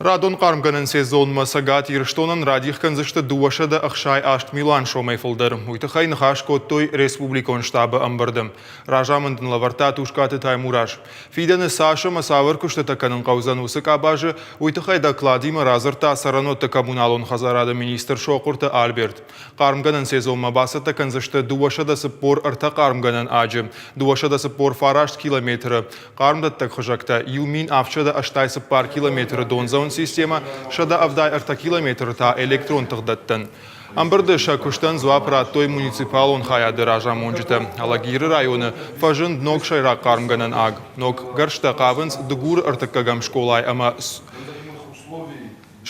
Радон хъармгӕнӕн сезонмӕ Цӕгат Ирыстонӕн радих кӕндзысты 268 милуан сомӕй фылдӕр. Уый тыххӕй ныхас кодтой республикон штабы ӕмбырды. Разамынд ын лӕвӕрдта Тускъаты Таймураз. Фидӕны цас ӕмӕ цавӕр куыстытӕ кӕнын хъӕудзӕн уыцы къабазы, уый тыххӕй докладимӕ радзырдта цӕрӕнуӕтты коммуналон хӕдзарады министр Сохъуырты Альберт. Хъармгӕнӕн сезонмӕ бацӕттӕ кӕндзысты 243 хъармгӕнӕн аджы, 249 километры хъармдӕттӕг хызӕгтӕ 1784 километры дондзӕуӕн системӕ, 173 километры та электрон тыхдӕттӕн. Ӕмбырды сӕ куыстӕн дзуапп радтой муниципалон хайады разамонджытӕ. Алагиры районы фӕзынд ног сӕйраг хъармгӕнӕн аг. Ног гӕрзтӕ хъавынц Дыгуры ӕртыккӕгӕм скъолайы ӕмӕ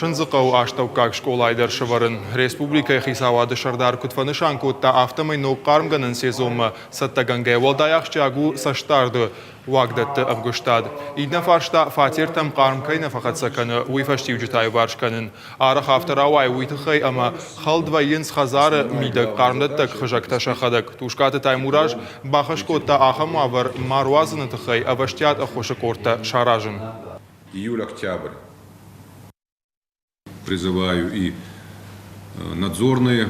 Сындзыхъӕуы астӕуккаг скъолайы дӕр сӕвӕрын. Республикӕйы хицауады сӕрдар куыд фӕнысан кодта, афтӕмӕй ног хъармгӕнӕн сезонмӕ цӕттӕгӕнгӕ уӕлдай ахсджиаг у цӕстдарды уагдӕтты ӕмгуыстад. Иннӕ фарста фатертӕм хъарм кӕй нӕ фӕхӕццӕ кӕны, уый фӕстиуджытӕ аиуварс кӕнын. Арӕх афтӕ рауайы уый тыххӕй, ӕмӕ хӕлд вӕййынц хӕдзары мидӕг хъармдӕттӕг хызӕгтӕ сӕхӕдӕг. Тускъаты Таймураз бахӕс кодта ахӕм уавӕр ма руадзыны тыххӕй ӕвӕстиат ӕххуысы къордтӕ саразын. Июль-октябрь. Призываю и надзорные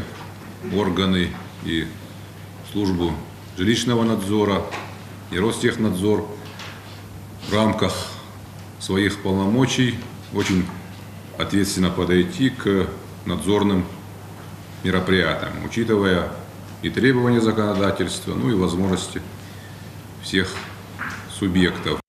органы, и службу жилищного надзора, и Ростехнадзор в рамках своих полномочий очень ответственно подойти к надзорным мероприятиям, учитывая и требования законодательства, ну и возможности всех субъектов.